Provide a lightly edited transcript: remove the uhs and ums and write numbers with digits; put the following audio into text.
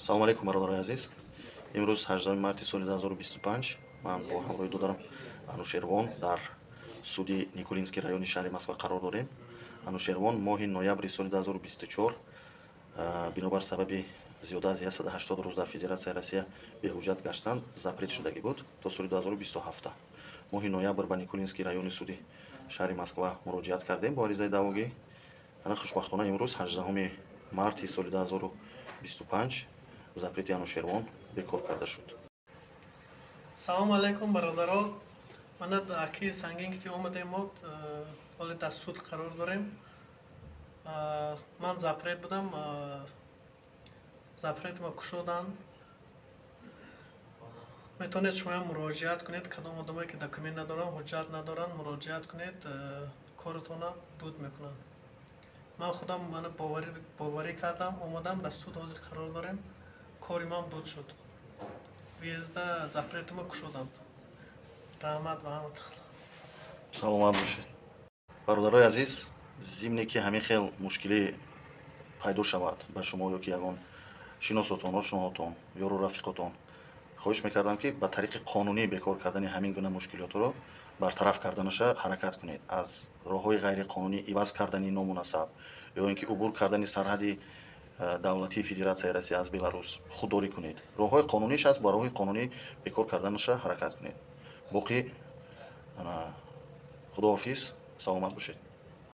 Салому алейкум, бародарони азиз. Имрӯз 18 марти соли 2025 ман бо ҳамроҳи додарам Анушервон дар суди Никулинский райони шаҳри Москва қарор дорем. Анушервон моҳи ноябри соли 2024 бинобар сабаби зиёда аз 180 рӯз дар Федератсияи Россия беҳуҷҷат гаштан запрет шудагӣ буд то соли 2027. Моҳи ноябр ба Никулинский райони суди шаҳри Москва муроҷиат кардем бо аризаи даъвогӣ. Ана, хушбахтона, имрӯз, 18 марти соли 2025, запрети Анушервон бекор карда шуд. Салому алайкум, бародаро. Мана, аки Сангин ки омадем, мо ҳоле дар суд қарор дорем. Ман запрет будам, запретма кушоданд. Метавонед шумоям муроҷиат кунед. Кадом одамое ки документ надоранд, ҳуҷҷат надоранд, муроҷиат кунед, коротона буд мекунанд. Ман худам мана боварӣ кардам, омадам, дар суд ҳозир қарор дорем. Кори ман буд шуд, въезда запретума кушоданд. Раҳмат ба ҳаматон. Саломат бошед, бародарои азиз. Зимне ки ҳамин хел мушкилӣ пайдо шавад ба шумо ё ки ягон шиносотон, ошноҳотон, ёру рафиқотон, хоҳиш мекардам, ки ба тариқи қонунӣ бекор кардани ҳамин гуна мушкилотро бартараф карданаша ҳаракат кунед. Аз роҳҳои ғайриқонунӣ иваз кардани ному насаб ё ин ки убур кардани сарҳади давлатии Федератсияи Россия аз Беларус худдорӣ кунед. Роҳҳои қонуниш аст, ба роҳи қонунӣ бекор карданаша ҳаракат кунед. Боқӣ, худоҳофиз, саломат бошед.